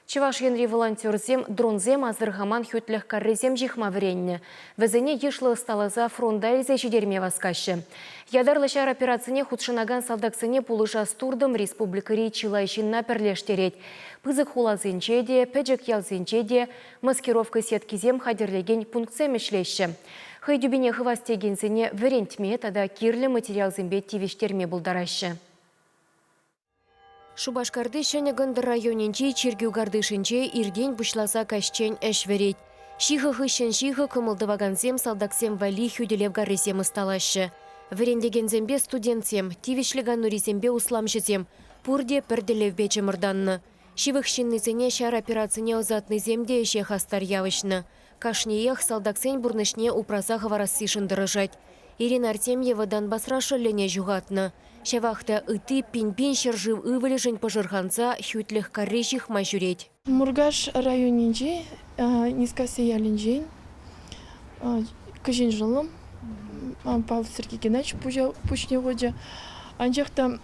Чӑваш Енри волонтерсем дронсем асӑрхаман хӳтлӗх каррисем ҫыхма вӗреннӗ. Вӗсене йышлӑ ӑсталаса фронта илсе ҫитерме васкаҫҫӗ. Ятарлӑ ҫар операцине хутшӑнакан салтаксене пулӑшас туртӑм республикӑри чылай ҫынна пӗрлештерет. Пысӑк хуласенче те, пӗчӗк ялсенче те маскировка сеткисем хатӗрлекен пунктсем ӗҫлеҫҫӗ. Хӑй тӳпине хывас текенсене вӗрентме тата кирлӗ материалсемпе тивӗҫтерме пултараҫҫӗ. Шупашкарти Ҫӗнӗ Кӑнтӑр районӗнчи чиркӳ картишӗнче иртен пуҫласа каҫчен ӗҫ вӗрет. Ҫыхӑ хыҫҫӑн ҫыхӑ кӑмӑл тӑвакансем салтаксем валли хӳтӗлев каррисем ӑсталаҫҫӗ. Вӗрентекенсемпе студентсем, тивӗҫлӗ канурисемпе усламҫӑсем пурте пӗр тӗллевпе чӑмӑртаннӑ. Ҫывӑх ҫыннисене ҫар операцине ӑсатнисем те ӗҫе хастар явӑҫнӑ. Кашниех салтаксен пурнӑҫне упраса хӑварассишӗн тӑрӑшать. Ирина Артемьева Донбасра шӑллӗне ҫухатнӑ. Ҫавах та ытти пин-пин ҫӗршыв ывӑлӗшӗн пӑшӑрханса хӳтлӗх карри ҫыхма ҫӳрет. Муркаш районӗнчи Нискасси ялӗнчен кӗҫӗн шӑллӑм Павел Сергей Геннадьевич пуҫне хучӗ. Анчах та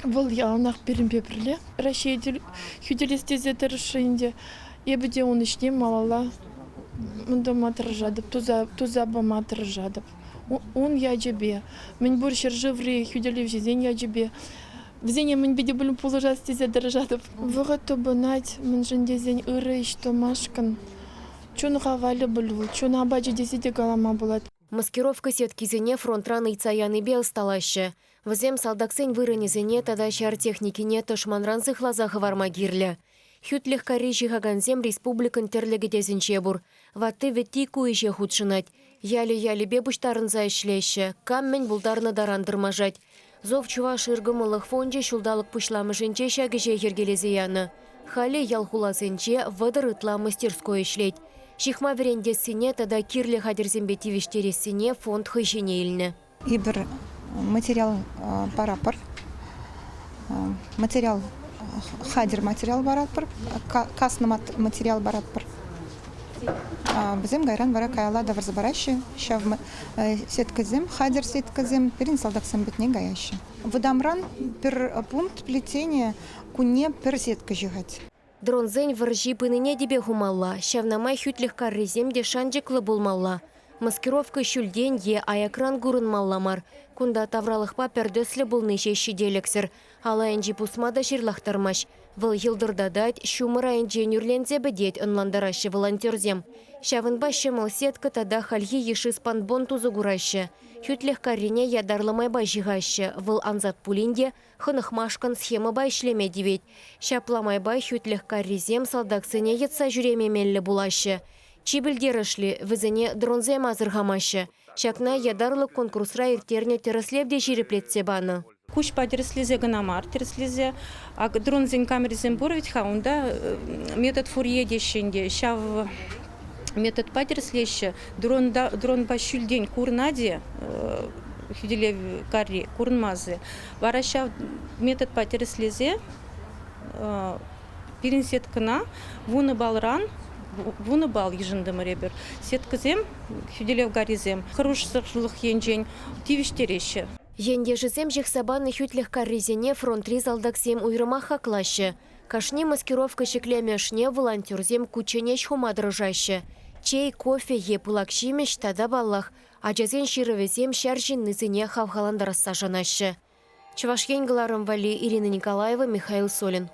вӑл яланах пирӗнпе пӗрле Раҫҫее хӳтӗлес тесе тӑрӑшрӗ ӗнтӗ. Эпӗ те ун ӗҫне малалла тума тӑрӑшатӑп, туса пыма тӑрӑшатӑп. Ун ячӗпе, мӗнпур ҫӗршыври хӳтӗлевҫӗсен ячӗпе вӗсене мӗнпе те пулин пулӑшас тесе тӑрӑшатӑп. Вӑхӑт тупӑнать, мӗншӗн тесен ырӑ ӗҫ тумашкӑн чун хавалӗ пуль вӑл, чун апачӗ тесе те калама пулать. Маскировка сеткисене фронтран ыйтса янипе ӑсталаҫҫӗ. Вӗсем салтаксен вырӑнӗсене тата ҫар техникине тӑшманран сыхласа хӑварма кирлӗ. Хӳтлӗх карри ҫыхакансем республикӑн тӗрлӗ кӗтесӗнче пур. Ватти-вӗтти ку ӗҫе хутшӑнать. Ялӗ-ялӗпе пуҫтарӑнса ӗҫлеҫҫӗ, кам мӗн пултарнӑ таран тӑрмашать. Зов Чӑваш ыркӑмӑллӑх фончӗ ҫулталӑк пуҫламӑшӗнче ҫак ӗҫе йӗркелесе янӑ. Халӗ ял-хуласенче 30 ытла мастерской ӗҫлет. Ҫыхма вӗрентессине тата кирлӗ хатӗрсемпе тивӗҫтерессине фонд хӑй ҫине илнӗ. Эпир материал паратпӑр. Материал хатӗр материал паратпӑр, каснӑ материал паратпӑр. Вӗсем кайран вара каялла тавӑрса параҫҫӗ. Ҫав сеткӑсем, хатӗр сеткӑсем пирӗн салтаксем патне каяҫҫӗ. Вӑтамран пӗр пункт плетения кунне пӗр сетка ҫыхать. Дронсен вӑрҫи пынине тӗпе хумалла, ҫавна май хӳтлӗх каррисем те шанчӑклӑ пулмалла. Маскировка ҫӳлтен е аякран курӑнмалла мар. Кунта тавралӑхпа пӗр тӗслӗ пулни ҫеҫ ҫителӗксӗр. Ал айӗнчи пусма та ҫырлахтармасть. Вӑл йӑлтӑртатать, ҫумӑр айӗнче нӳрленсе пӗтет, ӑнлантараҫҫӗ волонтерсем. Ҫавӑнпа ҫӑмӑл сетка тата хальхи йышши спанбонд усӑ кураҫҫӗ. Хӳтлӗх каррине ятарлӑ майпа ҫыхаҫҫӗ. Вӑл ансат пулин те Хӑнӑхмашкӑн схемӑпа ӗҫлеме тивет. Ҫапла майпа хӳтлӗх каррисем салтаксене йӑтса ҫӳреме меллӗ пулаҫҫӗ. Чи пӗлтерӗшли, вӗсене дронсем асӑрхамаҫҫӗ. Ҫакна ятарлӑ конкурсра ирттернӗ тӗрӗслев те ҫирӗплетсе панӑ. Куҫпа тӗрӗслесе кӑна мар, тӗрӗслесе. Ак дронсен камерисем пур вӗт-ха, унта метод Фурье теҫҫӗ ӗнтӗ. Ҫав методпа тӗрӗслеҫҫӗ. Дронпа ҫӳлтен курӑнать-и хӳтӗлев карри, курӑнмасть-и? Вара ҫав методпа тӗрӗслесе пирӗн сеткӑна 10 балран 10 балл йышӑнтӑмӑр эпир. Сеткӑсем, хӳтӗлев каррисем хӑрушсӑрлӑх енчен тивӗҫтереҫҫӗ. Ентешӗсем ҫыхса панӑ хӳтлӗх каррисене фронтри салтаксем уйрӑмах хаклаҫҫӗ. Кашни маскировка ҫӗклемӗ ӑшне волонтерсем кучченеҫ хума тӑрӑшаҫҫӗ. Чей, кофе е пылак ҫимӗҫ тата, паллах, Ачасен ҫырӑвӗсем ҫар ҫыннисене хавхалантарасса шанаҫҫӗ. Чӑваш Ен кӑларӑм валли Ирина Николаева, Михаил Солин.